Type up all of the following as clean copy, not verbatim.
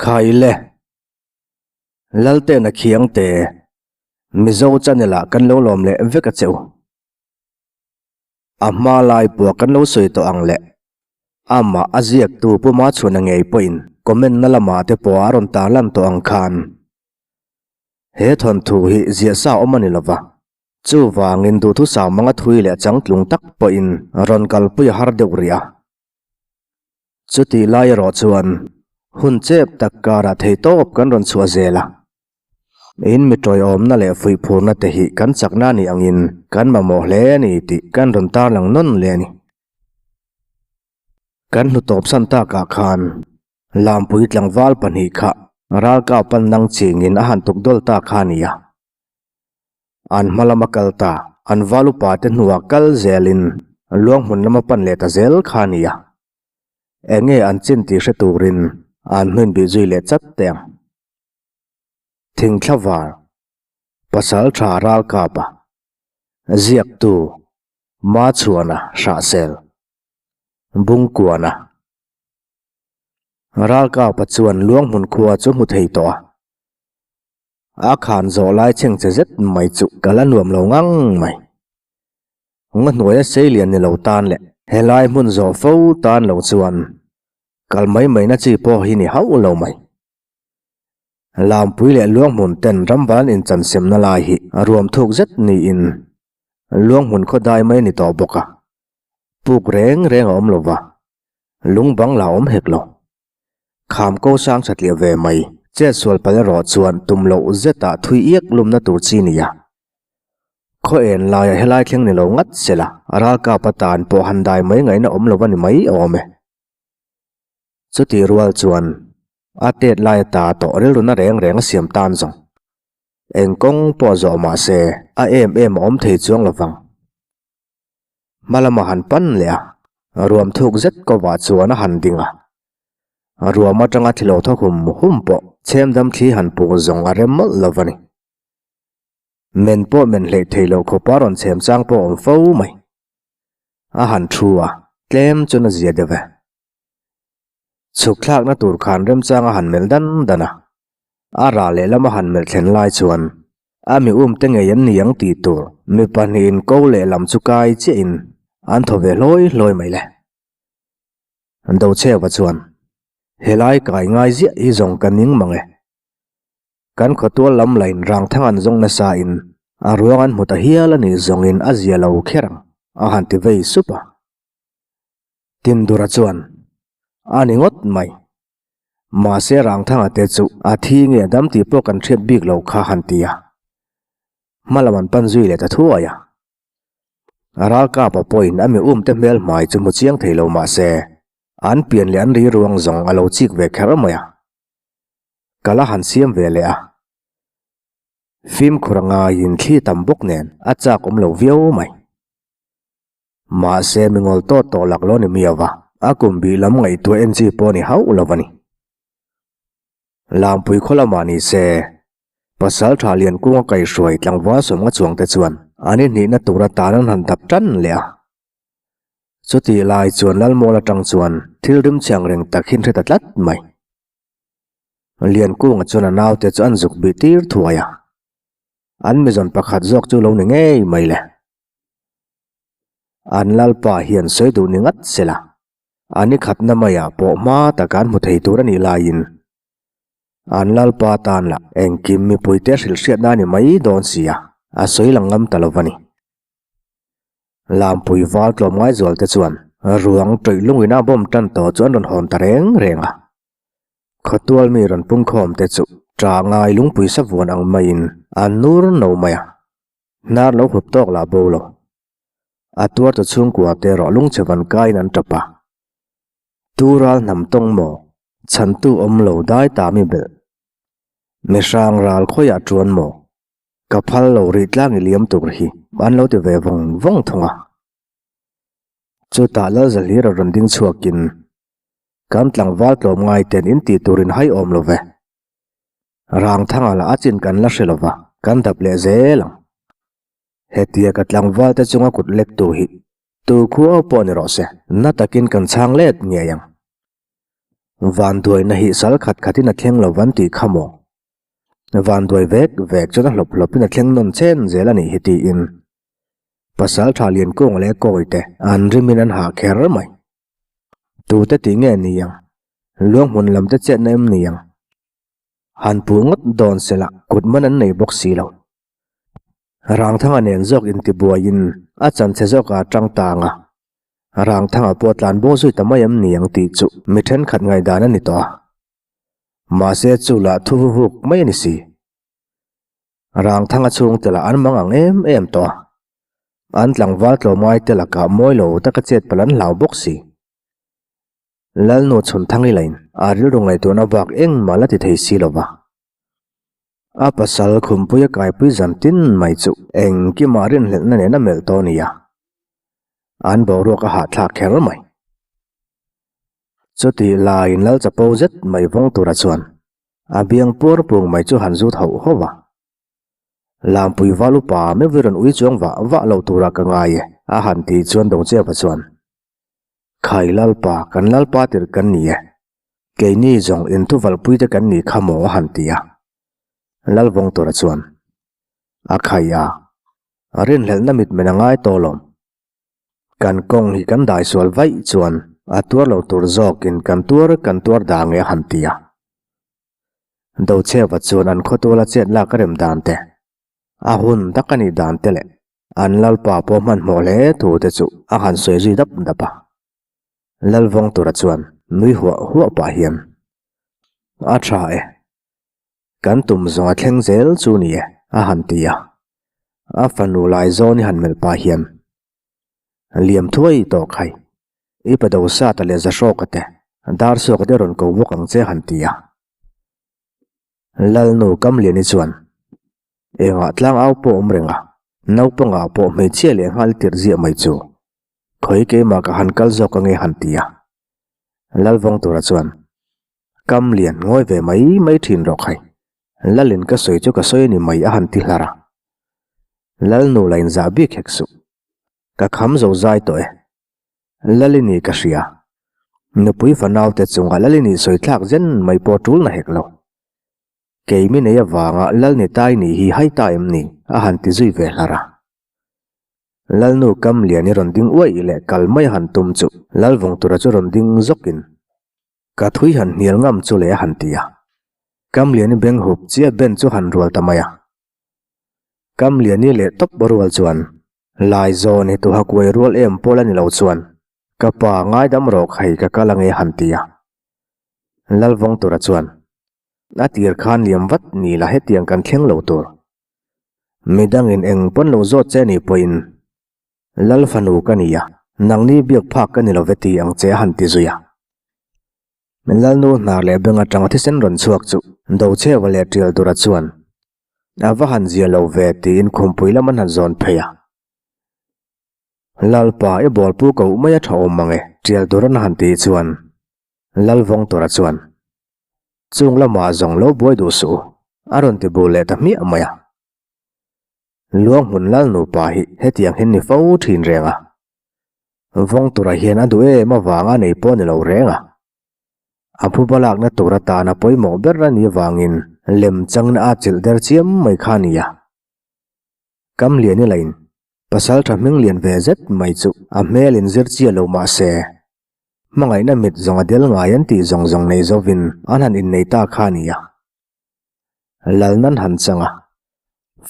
Khai le. Laltena Khiangte, Mizo channel ah kan lo lawm leh vek a che u. A hma lai pawh kan lo sawi tawh ang le. Amah a ziaktu Pu Machhuana ngei pawhin comment na lamah te pawh a rawn tarlan tawh ang khan he thawnthu hi ziah sa awm a ni lova. Chuvangin duhthusam anga thui leh changtlung tak pawhin rawn kalpui a har deuh rih a. Chutih lai erawh chuan hun chep tak karah theitawp kan rawn chhuah zel a. In mi tawiawmna leh fuihphurna te hi kan chakna a nih angin kan mamawh hle a ni tih kan rawn tarlang nawn leh a ni. Kan hnu tawpsan takah khan Lampui tlangval pahnih kha ralkap pan nang chingin a han tukdawl ta kha a ni a. An hma lama kal ta, an val upa te hnuah kal zelin luang hmun lama pan leh ta zel kha a ni a. Eng nge an chin tih hre turin an hnuin bih zui leh chat teh ang. Thingthla var, Pasal tha ralkapa, ziaktu, Machhuana Hrahsel, Bungkuana. Ralkapa chuan luang hmun khua chu hmu thei tawh a. A khan zawh lai chheng che zet mai chu ka la nuam lo ngang mai. Nga hnuaia seilian ni lo tan leh helai hmun zawh fo tan lo chuan kal mai mai na chi pawh hi ni hauh lo mai. Lampui leh Luanghmun ten ramval an inchansemna lai hi a ruam thuk zet niin Luanghmun khaw dai mai a ni tawh bawk a, puk reng reng a awm lo va, lung bang la awm hek lo. Kham ko sang thatliah ve mai. Chet sual pal erawh chuan tum loh zetah thui iak lumna tur chi nia. Khaw en laia helai thleng ni lo ngat sela, ralkap atan pawh han dai mai ngaihna awm lo a ni mai awm e. Chutih rual chuan a tet lai ata tawh rilruna reng reng a siam tan zawng. Eng kawng pawh zawh mah se a em em a awm thei chuang lo vang. Hma lama han pan leh a, ruam thuk zet kovah chuan a han ding a. Ruam atanga thilo thaw hum hum pawh chhem dam thli han puk zawng a rem mawlh lo va ni. Men pawh men hleih thei loh khawpa rawn chhem chang pawh a awm fo mai. A han thu a, tlem chuan a zia deuh e. Chhuk thlakna tur khan remchang a han melh dan dan a, a rah lehlam a han melh thlen lai chuan a mi um te ngei an ni ang tih tur mi pahnihin ko lehlam chu kai chiahin an thaw ve hlawi hlawi mai le. Dochheva chuan, Helai kai ngai ziah hi zawng ka ning mang e. Kan khawtual lam lain rangthang an zawng nasa in a ruang an hmu ta hial a nih zawngin a zia lo kher ang, a han ti vei sup a. Tindura chuan, A ni ngawt mai. Mahse Rangthanga te chu a thi nge dam tih pawh kan hriat bik lo kha han ti a. Hma lam an pan zui leh ta thuai a. Ralkapa pawhin a mi um te hmel hmai chu hmu chiang thei lo mahse an pian leh an ri ruang zawng a lo chik ve kher mai a. Ka la han siam ve leh a. Fimkhur a ngaiin thli tam bawk nen a chak awm lo viau mai. Mahse mi ngawl tawt tawh lak lo ni miau va, a kum bih lam ngaihtuah en chi pawh ni hauh lo a ni. Lampui khaw lamah ni se, pasal tha lian kunga kaihhruai tlangval sawmnga chuang te chuan an inhnihna tur atan an han dap tan leh a. Chutih lai chuan Lalmawl atang chuan thil rim chhiang reng tak hi an hre ta tlat mai. Liankunga chuan a naute chu an zuk bih tir thuai a, an mizawn pakhat zawk chu lo ni ngei mai le. An lalpa hian sawi duh ni ngat sela, a ni khatna maiah pawh hma taka an hmu thei tur a nih laiin an lalpa tan lah engkim mipuite hrilh hriatna a ni mai dawn si a, a sawi lang ngam ta lo va ni. Lampui val tlawmngai zualte chuan ruang tawih lungin a bawm tan tawh chu an rawn hawn ta reng reng a. Khawtual mi rawn pungkhawm te chu ṭah ngai lungpui savuan ang maiin an nur no mai a. Hnar lo hup tawk lah bo lo. A tuar ta chhungkua te erawh lungchhe van kaiin an tap a. Tu ral hnam tawng maw? Chhantu awm lo dai ta mi belh. Mi hrang ral khawiah tuan maw? Ka phal lo rih tlang i liam tur hi an lo ti ve vawng vawng thung a. Chutah Lalzahlir a rawn ding chhuakin, Kan tlangval tlawmngai ten in tih turin hai awm lo ve. Rang thanga lah a chin kan la hre lova, kan dap leh zel ang. Hetia ka tlangval te chunga kut lek tu hi tu khuau pawh ni rawh se, na takin kan chhang let ngei ang. Vanduaina hi sal khat khatin a thleng lo van tih kha maw? Vanduai vek vek chuan a hlawp hlawpin a thleng nawn chen zel a nih hi tiin Pasaltha Liankung leh Kawite an rimin an hah kher mai. Tute tih nge ni ang? Luanghmun lam te chetna em ni ang? Han puh ngawt dawn sela kut man an nei bawk si lo. Rangthanga nen zawk intibuaiin a chanchhe zawkah a tang tang a. Rangthanga pawh tlan bo zui ta mai em ni ang tih chu mi thenkhat ngaihdan a ni tawh a. Mahse chu lah thu vuvuk mai a ni si. Rangthanga chhungte lah an mang ang em em tawh a. An tlangval tlawmngai te lakah mawi lo taka chet palh an hlau bawk si. Lalnu chhun thang i lain a rilru ngaihtuahna bak engmah la ti thei si lo va. A pasal khumpuia kaipui zan tin mai chu engkimah rinhlelhna nen a melh tawh nia. An boruak a hahthlak kher mai. Chutih laiin Lal chapo zet mai vawng tura chuan a biang puar pung mai chu han zut hauh hauh a. Lampui val upa meuh i rawn ui chuang vah vah lo tura ka ngai e, a han tih chuan Dongcheva chuan, Khai Lalpa, kan Lalpa tirh kan ni e. Keini zawng inthuvalpui te kan nih kha maw a han ti a. Lalvawng tura chuan, A khai a, rinhlelhna mitmen a ngai tawh lawm. Kan kawng hi kan dai sual vaih chuan a tuar lo tur zawkin kan tuar kan tuar dah nge a han ti a. Docheva chuan an khawtuala chet lak a rem dan te, a hun tak a nih dan te leh an lalpa pawh hmanhmawh hle thu te chu a han sawi zui dap dap a. Lalvawng tura chuan nui huah huah pah hian, A tha e, kan tum zawng a thleng zel chu ni e, a han ti a. A fanu Laizawn i han melh pah hian, Liam thuai tawh khai, i pa Dosata leh Zahrawka te, Darsuaka te rawn ko bawk ang che a han ti a. Lalnu Kamliani chuan, Engah tlang au pawh awm reng a, naupangah pawh hmeichhia leh nghal tirh ziah mai chu. Khawi keimah ka han kal zawk ange han ti a. Lalvawng tura chuan, Kam lian ngawi ve mai mai thin rawh khai. Lalin ka sawi chu ka sawi a ni mai a han ti hlar a. Lalnu la inzah bik hek suh. Ka kham zo zai tawh e. Lalini ka hria. Nupui fanaute chungah Lalini sawi thlak zen mai pawh tul na hek lo. Keimi nei avanga Lalni tai nih hi hai ta em ni? a han ti zui ve hlar a. Lalnu Kamliani rawn ding uaih leh kal mai a han tum chu Lalvawngtura chu rawn ding zawkin, Ka thui han hnial ngam chu le a han ti a. Kamliani beng hup chiah ben chu han rual ta mai a. Kamliani leh tawp rual chuan, Laizawn hi tuha kuai rual em pawl a ni lo chuan, ka pa ngaidam rawk hei ka kal ange han ti a. Lalvawngtura chuan, A tir khan liam vat ni la hetiang kan thleng lo tur. Midangin eng pawn lo zawt che ni pawhin, Lal fanu ka ni a, nangni biak phak ka ni lo ve ti ang che a han ti zui a. Lalnu hnar leh beng atanga thisen rawn chhuak chu Docheva leh Tialdura chuan a va han zia lo ve tiin khumpui lam an han zawn phei a. Lalpa i bawlpu koh mai a tha awm mang e, Tialdura'n a han tih chuan Lalvawngtura chuan, Chung lamah zawng lo buai duh suh u, a rawn ti bul leh ta hmiah mai a. Luanghmun lal nupa hi hetiang hin ni fo thin reng a. Vawngtura hian a duh em avanga nei pawh ni lo reng a. A phuba lakna tur atana pawimawh ber a nih avangin lem changna a chilh der chiam mai kha a ni a. Kamliani lain pasal tha hming lian ve zet mai chu a hmel in zir chiah lo mah se, hmangaihna mit zawng a del ngai an tih zawng zawng nei zovin an han innei ta kha a ni a. Lalnan han chang a,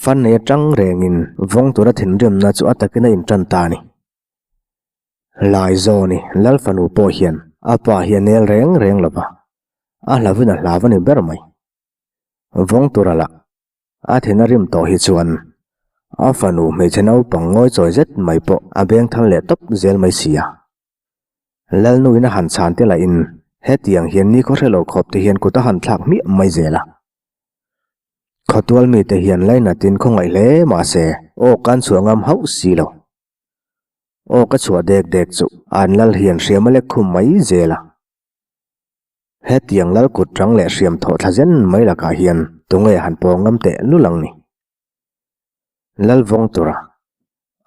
fan nei atang rengin vawng tura thinrimna chu a takin a intan ta a ni. Laizawni Lal fanu pawh hian a pa hi a nel reng reng lo va, a hlavin a hlav a ni ber mai. Vawng tura lah A thin a rim tawh hi chuan a fanu hmeichhe naupang ngawi chawi zet mai pawh a beng thal leh tawp zel mai si a. Lalnuin a han chhan te lahin hetiang hian nikhaw hre lo khawp te hian kut a han thlak hmiah mai zel a. Khawtual mite hian lainatin khawngaih hle mah se aw kan chhuah ngam hauh si lo. Aw ka chhuah dek dek chu an lal hian hriam a lek khum mai zel a. Hetiang lal kut rang leh hriam thawh thla zen mai lakah hian tunge han pawng ngam teh lul ang ni? Lal vawng tura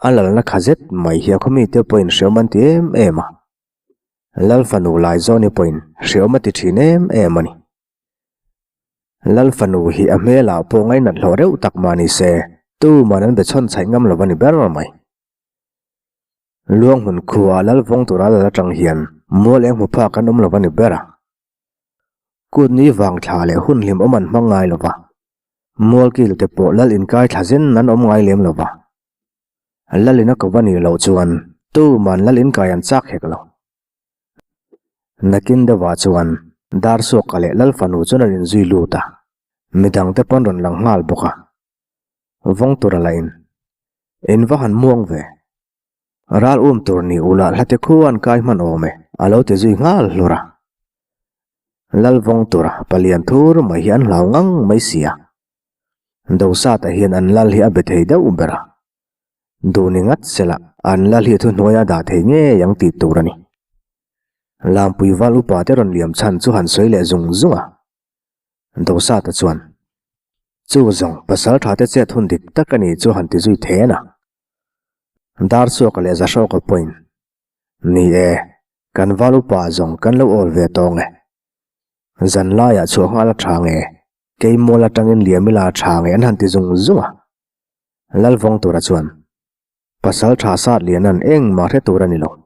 a lalna kha zet mai hi a khaw mite pawhin hriam an ti em em a. Lal fanu Laizawni pawhin hreawm a ti thin em em a ni. Lal fanu hi a hmelah pawh ngainat hlawh reuh tak mah ni se, tuman an be chhawn chhaih ngam lo a ni ber mai. Luanghmun khuaa lal vawng tura lal atang hian mual eng hmu phak an awm lo a ni ber a. Kut ni vang thla leh hun hlim awm an hmang ngai lo va, mualkil te pawh lal inkai thla zen an awm ngai lem lo va. Lal in a ko a nih loh chuan tuman lal inkai an chak hek lo. Nakin deuhah chuan Darsuaka leh Lal fanu chuan an inzui lut a, midangte pawn rawn lang nghal bawk a. Vawng tura la in. In va han muang ve. Ral um tur ni ula hlate khu an kai hman awm e, a lo ti zui nghal hlur a. Lal vawng tura palian thur mai hi an hlau ngang mai si a. Dosata hian an lal hi a be thei deuh ber a. Duh ni ngat sela an lal hi thuhnuaia dah thei ngei ang tih tur a ni. Lampui val upa te rawn liam chhan chu han sawi leh zung zung a. Dosata chuan, Chu zawng pasal tha te chet hun dik tak a ni chu han ti zui then a. Darsuaka leh Zahrawka pawhin, Ni e, kan val upa zawng kan lo awl ve tawng e. Zan laiah chhuah nghal a tha nge, keimual atangin liam ila a tha nge an han ti zung zung a. Lalvawng tura chuan, Pasal tha sat lian an engmah hre tur a ni lo.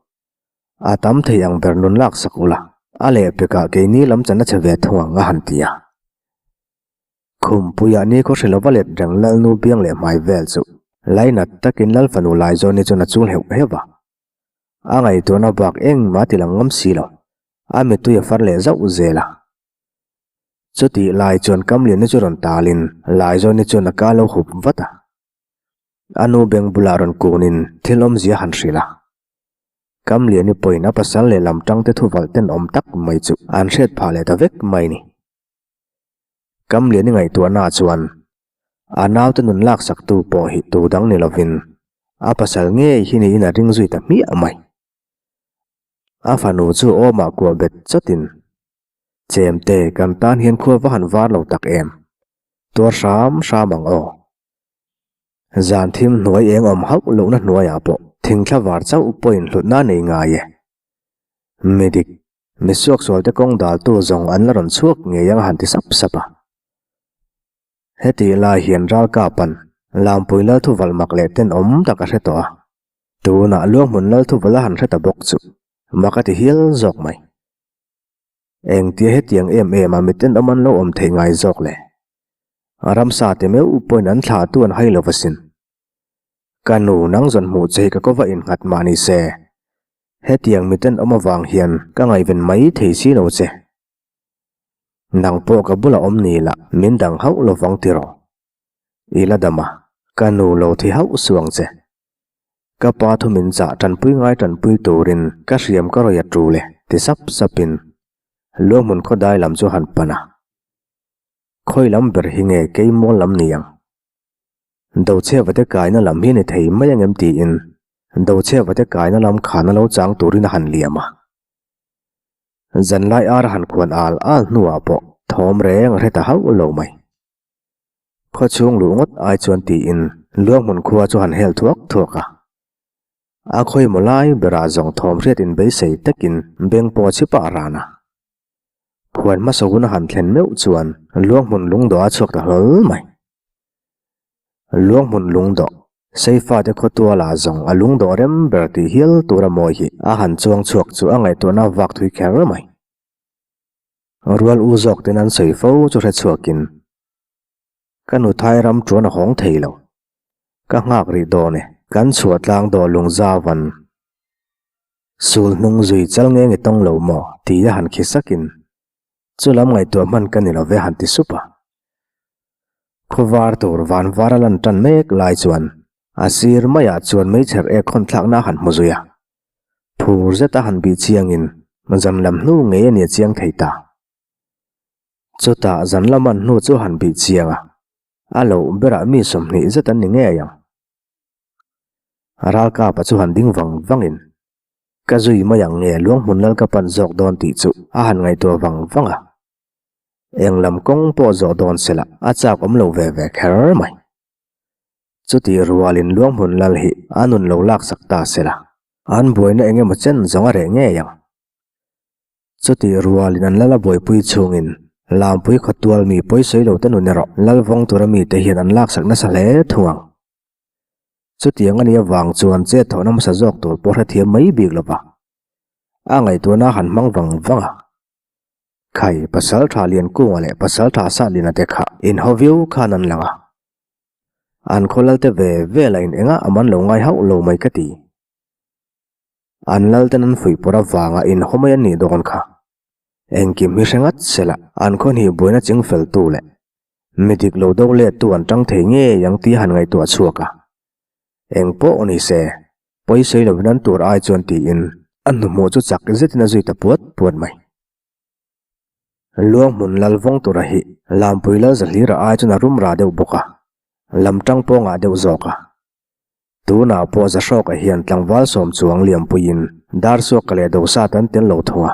A tam thei ang ber nun lak sak ula, a lehpekah keini lam chan a che ve thung ang a han ti a. Khumpuiah ni khaw hre lova let reng Lalnu biang leh hmai vel chu lainat takin Lalfanu Laizawni chuan a chul heuh heuh a. A ngaihtuahna bak engmah a ti lang ngam si lo, a mittui a far leh zauh zel a. Chutih lai chuan Kamliana chu rawn talin Laizawni chuan a ka lo hup vat a. A nu beng bulah rawn kunin thil awmzia han hrilh a. Kamliani pawhin a pasal leh lam tangte thuvalh tenawm tak mai chu an hriat phah leh ta vek mai ni. Kamliani ngaihtuahnaah chuan a naute nun laksaktu pawh hi tu dang ni lovin a pasal ngei hi niin a ring zui ta hmiah mai. A fanu chu awmah kuah bet chawtin Chemte, kan tan hian khua va han var lo tak em? Tuar hram hram ang aw. Zan thim hnuai eng awm hauh lohna hnuaiah pawh thingthla var chauh pawhin hlutna nei ngai e. Midik, mi suaksualte kawng daltu zawng an la rawn chhuak ngei ang a han ti sap sap a. Hetih lai hian Ralkapa'n Lampui Lalthuvalh mak leh tenawm tak a hre tawh a. Tunah Luanghmun Lalthuvalh a han hre ta bawk chu mak a ti hial zawk mai. Engtia hetiang em em a miten awm an lo awm theih ngai zawk le? Ramsa te meuh pawhin an thlah tu an hai lo asin. Ka nu nang zawn hmuh che hi ka kawva innghat mah ni se, hetiang miten awm avang hian ka ngaihven mai thei si lo che. Nang pawh ka bulah awm ni la min dang hauh lovang tiraw? I la dam a, ka nu lo thi hauh suh ang che. Ka pa thu min chah tanpui ngai tanpui turin ka hriam ka rawi a tul e, ti sap sapin Luanghmun khawdai lam chu han pan a. Khawi lam ber hi nge keimawl lam ni ang? Dochheva te kaina lam hi ni thei mai angem tiin Dochheva te kaina lam khana lo chang turin a han liam a. Zanlai ar a han khuan al al hnuah pawh thawm reng a hre ta hauh lo mai. Khaw chhung luh ngawt ai chuan tiin Luanghmun khua chu han hel thuak thuak a. A khawimaw lai berah zawng thawm hriat in beisei takin beng pawh a chhi pah ran a. Khuan hmasa hun a han thlen meuh chuan Luanghmun lungdawh a chhuak ta hlawl mai. Luanghmun lungdawh, Seifate khawtualah zawng a lungdawh rem ber tih hial tura mawi hi a han chuang chhuak chu a ngaihtuahna vak thui kher mai. Rual u zawk ten an sawi fo chu hre chhuakin, Ka nuthai ram tuan a hawng thei lo. Ka nghak rih dawn e. Kan chhuah tlang dawh lung zauvan sul hnung zui chal nge nge tawng lo maw ti a han khi sakin, Chu lam ngaihtuah hman ka ni lo ve han ti sup a. Khawvar tur van var a lan tan mek lai chuan a sir maiah chuan meichher ek hawn thlakna a han hmu zui a. Phur zet a han bih chiangin zan lam hnu ngei a ni a chiang thei ta. Chutah zan lam an hnu chu han bih chiang a, a loh berah mi 20 zet an ni ngei ang. Ralkapa chu han ding vang vangin, Ka zui mai ang nge Luanghmun lal ka pan zawk dawn tih chu a han ngaihtuah vang vang a. Eng lam kawng pawh zawh dawn sela a chak awm lo ve ve kher mai. Chutih rualin Luanghmun lal hi a nun lo laksak ta sela, an buaina eng emaw chen zawng a reh ngei ang. Chutih rualin an lal a buaipui chhungin Lampui khawtual mi pawisawi lo te nun erawh lal vawng tura mite hian an laksak nasa hle thung ang. Chutiang a nih avang chuan chet thawhna hmasa zawk tur pawh hrethiam mai bik lo va, a ngaihtuahna a han hmang vang vang a. Khai, Pasaltha Liankunga leh Pasaltha Satliana te kha inhaw viau khan an lang a. An khaw lalte ve ve lah in engah a man lo ngai hauh lo mai ka ti. An lalten an fuih pawr avanga inhaw mai an nih dawn kha. Engkim hi hre ngat sela an khaw hnih buaina ching feltu leh mi dik lo do lettu an tang thei ngei ang tih a han ngaihtuah chhuak a. Eng pawh ni se, pawisawi lovin an tur ai chuan tiin a hnuhmuh chu chak zetin a zui ta puat puat mai. Luang hmun lal vawng tura hi Lampui lal Zahlira ai chuan a rum ra deuh bawk a, lam tang pawngah deuh zawk a. Tunah pawh Zahrawka hian tlangval sawm chuang liampuiin Darsuaka leh Dosat an tel lo thung a.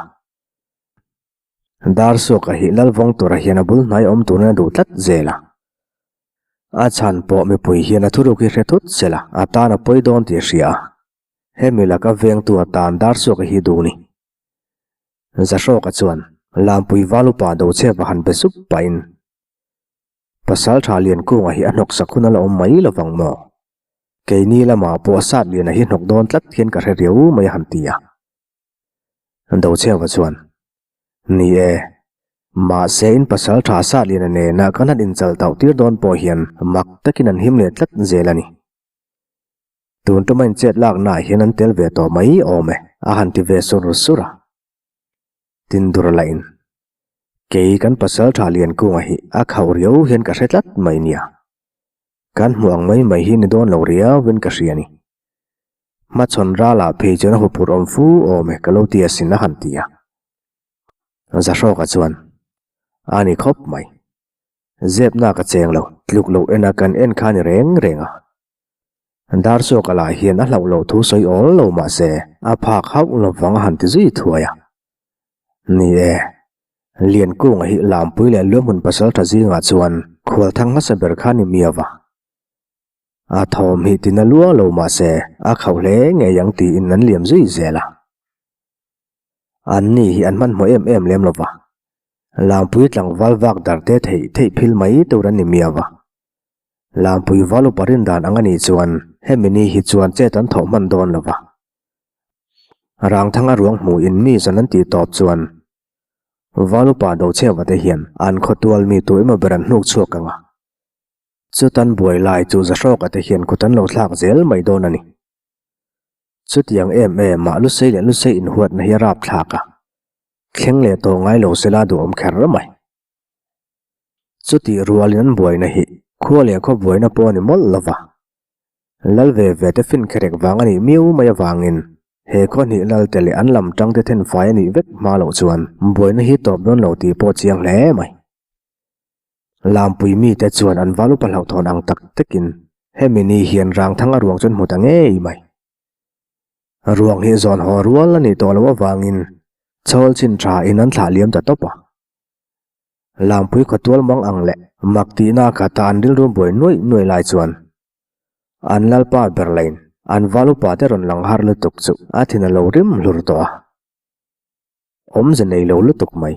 Darsuaka hi lal vawng tura hian a bul hnai awm turin a duh tlat zel a. A chhan pawh mipui hian a thuruk hi hre thut sel a, a tan a pawi dawn tih a hria a. Hemi laka vengtu atan Darsuaka hi duh ni. Zahrawka chuan Lampui val upa Dochhepa han be sup pahin, Pasal tha Liankunga hi a hnawksak hun a la awm mai lovang maw? Keini lamah pawh Satliana hi hnawk dawn tlat hian ka hre riau mai a han ti a. Dochhepa chuan, Ni e, mahse in pasal tha Satliana nena kan han inchalh tauh tir dawn pawh hian mak takin an him leh tlat zel a ni. Tun tuma inchet laknaah hian an tel ve tawh mai awm e, a han ti ve sur sur a. Tindur lahin, Kei kan pasal tha Liankunga hi a khauh riau hian ka hre tlat mai nia. Kan hmuh ang mai mai hi ni dawn lo riauin ka hria ni. Hmachhawn ralah phei chuan a huphurh awm fu awm e ka lo ti asin a han ti a. Zahrawka chuan, A ni khawp mai. Zepna ka cheng lo, tluk loh ena kan en kha ni reng reng a. Darsuaka lah hian a hlauh loh thu sawi awl lo mah se a phak hauh lo vang a han ti zui thuai a. Ni e, Liankunga hi Lampui leh Luamhmun pasaltha zingah chuan khualthang hmasa ber kha ni miau a. A thawm hi tina lua lo mah se a khauh hle ngei ang tiin an liam zui zel a. An ni hi an hmanhmawh em em lem lo va, Lampui tlangval vak dar te theih theih phil mai tur an ni miau a. Lampui val upa rin dan ang a nih chuan hemi ni hi chuan chet an thawh hman dawn lo va. Rangthanga ruang hmuhin mi zan an tih tawp chuan val upa Dochheva te hian an khawtual mi tu emaw ber an hnuk chhuak ang a. Chutan buai lai chu Zahrawka te hian kut an lo thlak zel mai dawn a ni. Chutiang em em ah Lusei leh Lusei inhuatna hi a rapthlak a, thleng leh tawh ngai lo sela duhawm kher mai. Chutih rualin an buaina hi khua leh khaw buaina pawh a ni mawlh lo va. Lal ve ve te finkherek vang a nih miau mai avangin he khaw hnih lal te leh an lam tang te thenfai a nih vek hma loh chuan buaina hi tawp dawn lo tih pawh chiang hle mai. Lampui mite chuan an val upa hlauhthawn ang tak takin hemi ni hian Rangthanga ruang chu an hmu ta ngei mai. Ruang hi zawn haw rual a nih tawh loh avangin chhawl chin tha in an thlah liam ta tawp a. Lampui khawtual mang ang leh mak tihna khata an rilru buai nuaih nuaih lai chuan an lalpa ber lain an val upa te rawn lang har lutuk chu a thin a lo rim hlur tawh a. Awmze nei lo lutuk mai.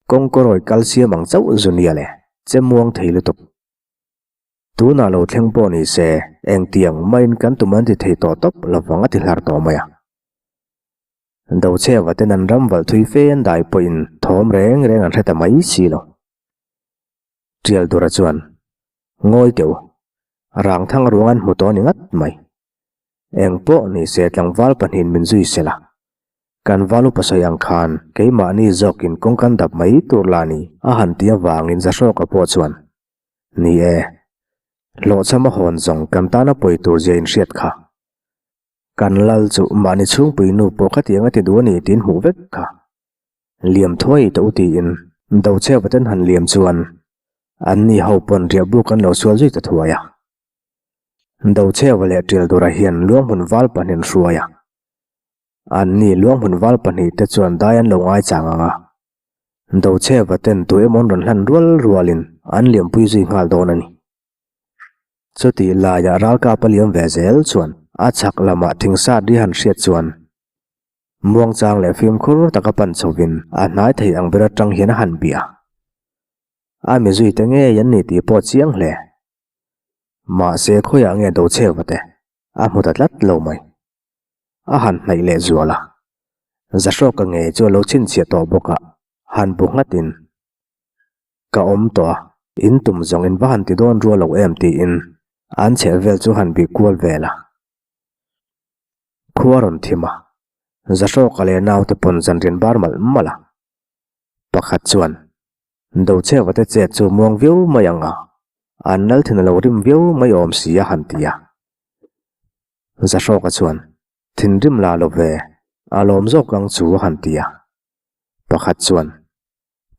Kawngkawrawi kal siam ang chauh zu nia le, che muang thei lutuk. Tunah lo thleng pawh ni se, engtiang maiin kan tum an ti thei tawh tawp lovang a ti hlar tawh mai a. Dochheva ten an ram valh thui fe an dai pawhin thawm reng reng an hre ta mai si lo. Tial dura chuan, Ngawi teh u, rangthang ruang an hmu tawh ni ngat mai. Eng pawh ni se tlangval pahnihin min zui se la. Kan val upa sawi ang khan keimahni zawkin kawng kan dap mai tur la ni a han ti avangin Zahrawka pawh chuan, Ni e, hlawhchham a hawn zawng kan tana pawi tur zia inhriat kha. Kan lal chu mahni chhungpui nu pawh khatiang a ti duh a ni tiin hmuh vek kha. Liam thuai tawh u tiin Dochheuva ten han liam chuan anni ho pawn riahbuk an lo sual zui ta thuai a. Dochheuva leh Ṭildura hian Luanghmun val pahnih an hruai a. Anni Luanghmun val pahnih te chuan dai an lo ngaichang ang a. Dochheuva ten tu emaw an rawn hlan rual rualin an liampui zui nghal dawn a ni. Chutih laiah ralkap a liam ve zel chuan a chhak lamah thingsat ri han hriat chuan. Muangchang leh fimkhur taka pan chhovin a hnai thei ang ber atang hian a han bih a. A mi zui te ngei an ni tih pawh chiang hle. Mahse khawiah nge do chheu te a hmu ta tlat lo mai. A han hnaih leh zual a. Zahrawka ngei chu a lo chhinchhiah tawh bawk a, han bu nghatin Ka awm tawh a, in tum zawng in va han ti dawn rual lo em tiin an chheh vel chu han bih kual vel a. Khua rawn thim a, Zahrawka leh naute pawn zanrian bar malh malh a. Pakhat chuan, Dochheva te chet chu muang viau mai ang a, an lal thin a lo rim viau mai awm si a han ti a. Zahrawka chuan, Thinrim la lo ve, a lawm zawk ang chu a han ti a. Pakhat chuan,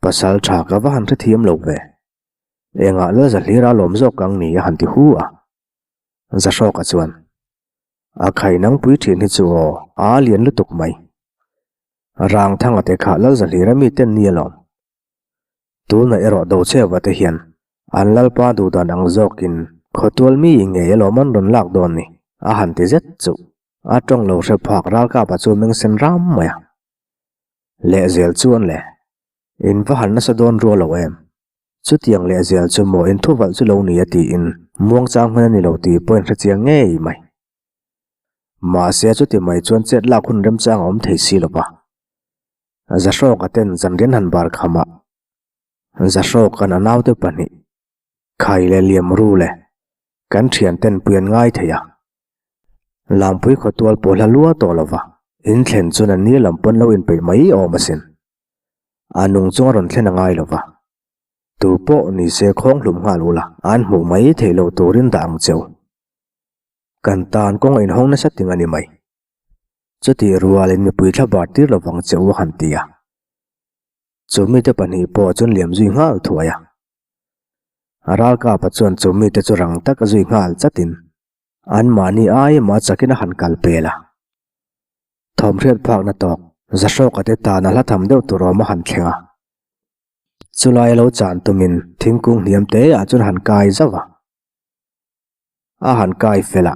Pasal tha ka va han hrethiam lo ve, engah lal Zahlira lawm zawk ang ni a han ti hu a. Zahrawka chuan, A khai nangpui thin hi chu aw, a lian lutuk mai. Rang thanga te kha lal Zahlira mi ten ni alawm. Tunah erawh Docheva te hian an lalpa duhdan ang zawkin khawtual mi ngei alawm an rawn lak dawn ni, a han ti zet chu. A tawng lo hre phak ralkapa chu meng sen ram mai a. Lehzel chuan le, in va han nasa dawn rual lo em? Chutiang lehzel chu maw in thuvalh chu lo ni a tiin muangchang hman a ni lo tih pawh in hrechiang ngei mai. Mahse chuti mai chuan chet lak hun remchang a awm thei si lo va. Zahrawka ten zanrian han bar kham a, Zahrawka'n a naute pahnih, Khai leh Liam Ru le kan thian ten pui an ngai thei a. Langpui khawtual pawh hla lua tawh lo va, in thlen chuan an ni lam pawn lo inpeih mai awm asin. A nung chung a rawn thlen a ngai lo va. Tu pawh ni se khawng hlum nghal ula, an hmuh mai theih loh turin dah ang cheu. Kan tan kawng a inhawng nasa ting a ni mai. Chutih rualin mipui thla bar tir lo vang che u a han ti a. Chu mite pahnih pawh chuan liam zui nghal thuai a. Ralkapa chuan chu mite chu rang tak a zui nghal chatin anmahni ai emaw a chakin a han kal pel a. Thawmhriat phakna tawk Zahrawka te tan a hla tham deuh tur awm a han thleng a. Chulai a lo chan tumin thingkung hniam te ah chuan a han kai zauh a. A han kai fel a,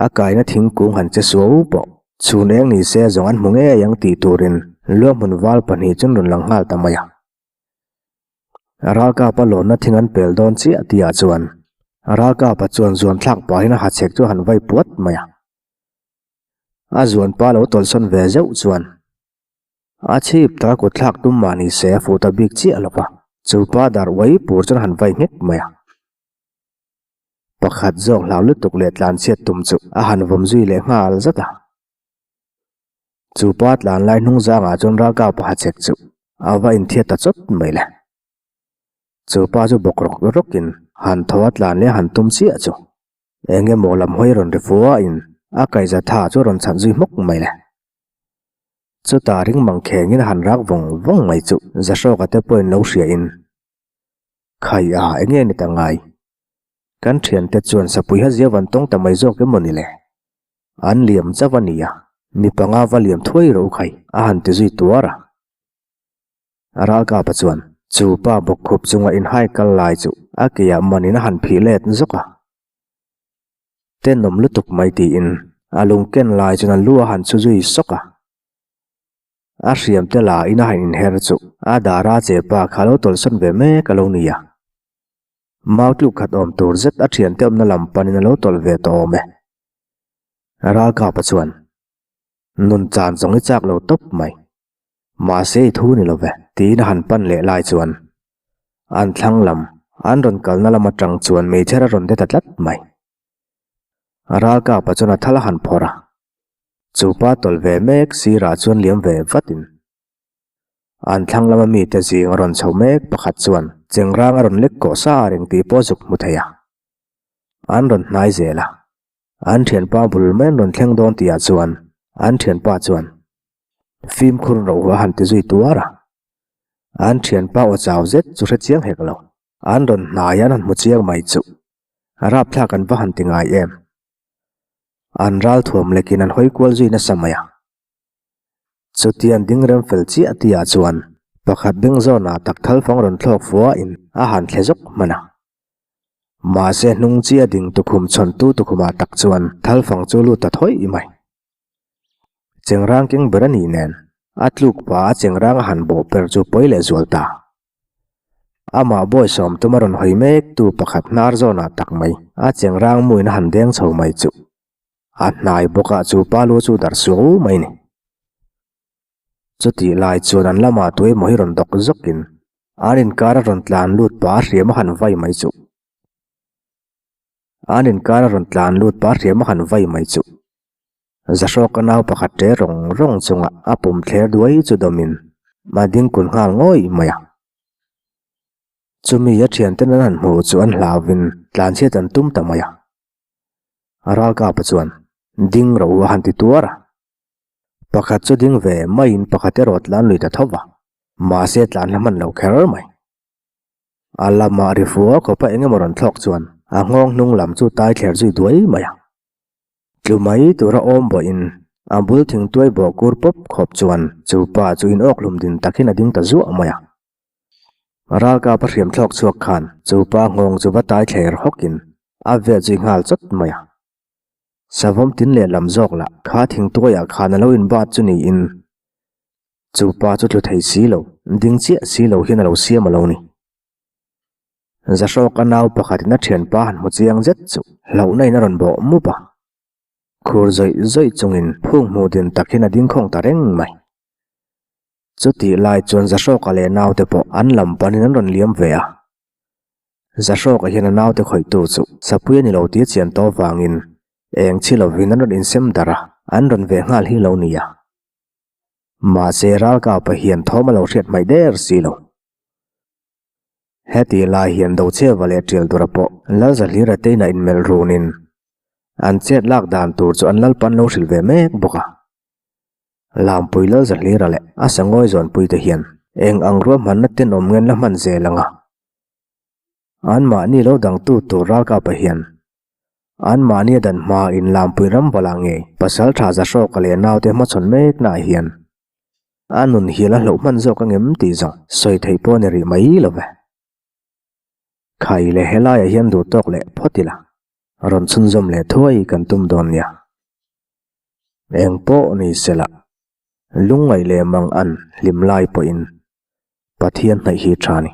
a kaina thingkung han che suau pawh chhun eng ni se zawng an hmu ngei ang tih turin luahmun val pahnih chuan rawn lang nghal ta mai a. Ralkapa lawnna thing an pel dawn chiah tihah chuan Ralkapa chuan zuan thlak pahin a hachhek chu a han vai puat mai a. A zuanpa lo tawlhsawn ve zeuh chuan a chhip taka kut thlak tum mah ni se a fuh ta bik chiah lo va, chu pa dar uai pur chuan a han vai nghek mai a. Pakhat zawk hlau lutuk leh tlanchhiat tum chu a han vawm zui leh nghal zat a. Chu pa tlan lai hnung zangah chuan ralkap hachhek chu a va inthiat ta chawt mai le. Chu pa chu bawk rawk rawkin han tho a tlan leh a han tum chiah chu eng emaw lam hawi rawn ri fuain a kaihza tha chu a rawn chhan zui hmawk mai le. Chutah ring mang khengin a han rak vawng vawng mai chu Zahrawka te pawhin lo hriain Khai a, enge ni ta ngai? Kan thiante chuan sapui ha zia van tawng ta mai zawk emaw ni le? An liam chauh a nia, mi panga va liam thuai rawh u khai, a han ti zui tuar a. Ralkapa chuan chu pa bawkkhup chunga inhai kal lai chu a keah manin a han phih let zawk a. Tenawm lutuk mai tiin a lung ken lai chuan a lu a han chhu zui sawk a. A hriam te la in a han inher chu a dara che pa kha lo tawlhsawn ve mek a lo ni a. Mau tluk khat awm tur zet a thiante awmna lam panin a lo tawlh ve tawh awm e. Ralkapa chuan, Nun chan zawng i chak lo tawp mai. Mahse i thu ni lo ve, tiin a han pan leh lai chuan an thlang lam, an rawn kalna lam atang chuan meichher a rawn de ta tlat mai. Ralkapa chuan a thal a han phawrh a, chu pa tawlh ve mek sirah chuan liam ve vatin an thlang lama mite zing a rawn chho mek pakhat chuan chengrang a rawn lek kawh sa reng tih pawh zuk hmu thei a. An rawn hnai zel a, an thianpa bul mai an rawn thleng dawn tihah chuan an thianpa chuan fimkhur roh a han ti zui tuar a. An thianpa aw chau zet chu hre chiang hek lo. An rawn hnai an han hmu chiang mai chu rapthlak an va han ti ngai em. An ral thuam lekin an hawi kual zui nasa mai a. Chutiang ding rem fel chiah tihah chuan pakhat beng zawnah tak thal fang rawn thlawk fuahin a han thle zawk hman a. Mahse hnung chiah ding tukhum chhawntu tukhumah tak chuan thal fang chu lut ta thawih mai. Chengrang keng ber a nih nen, a tluk pa a chengrang a han bawh per chu pawi leh zual ta. Amah bawisawm tum a rawn hawi mek tu pakhat hnar zawnah tak mai a chengrang muin a han deng chho mai chu. A hnai bawkah chu pa lu chu darh suau mai ni. Chutih lai chuan an lamah tuemaw hi rawn dawk zawkin an inkar a rawn tlan lut pa a hriam a han vai mai chu. An inkar a rawn tlan lut pa hriam a han vai mai chu. Zahrawka nau pakhat ṭe rawng rawng chunga a pum thler duai chu dawmin a ding kun nghal ngawih mai a. Chumi a ṭhianten an han hmuh chu an hlauvin tlanchhiat an tum ta mai a. Ralkapa chuan ding ro a han ti tuar a. Pakhat chu ding ve maiin pakhat erawh tlan lui ta tho va, mahse tlan hla hman lo kher mai. A lamah ri fua khawpa eng emaw rawn thlawk chuan a nghawng hnung lam chu tai thler zui duai mai a. Tlu mai tura awm bawhin a bul thingtuai bawh kur pawp khawp chuan chu pa chu in awk hlum din takin a ding ta zuah mai a. Ralkap a hriam thlawk chhuak khan chu pa nghawng chu va tai thler hawkin a vel zui nghal chawt mai a. Savawm tin leh lam zawk lah kha thingtuaiah khan a lo inbat chu niin chu pa chu tlu thei si lo, ding chiah si lo hian a lo siam a lo ni. Zahrawka nau pakhatin a thianpa han hmu chiang zet chu hlauhna in a rawn bawh mup a. Khur zawih zawih chungin phung hmuh din tak hian a ding khawng ta reng mai. Chutih lai chuan Zahrawka leh naute pawh an lam panin an rawn liam ve a. Zahrawka hian a naute khawihtu chu Sapui a ni lo tih a chian tawh vangin eng chi lovin an rawn insem darh a, an rawn ve nghal hi lo nia. Mahse Ralkapa hian thawm a lo hriat hmaih der si lo. Heti lai hian Docheva leh Ṭialdura pawh Lalzahlira teina inmelh runin an chet lak dan tur chu an lalpan lo hrilh ve mek bawk a. Lampui Lalzahlira leh a sangawi zawnpuite hian eng ang ruahmanna tenawm ngen la hman zel ang a. Anmahni lo dangtu tur ralkapa hian anmahni a dan hmain Lampui ram valah ngei Pasalṭha Zahrawka leh naute hmachhawn meknaah hian A nun hial a hlauh hman zawk angem tih zawng sawi theih pawh a ni rih mai lo ve. Khai leh helaiah hian duh tawk leh phawt ila, rawn chhunzawm leh thuai kan tum dawn nia. Eng pawh ni sela, lungngaih leh mang an hlim lai pawhin Pathian hnaih hi tha ni.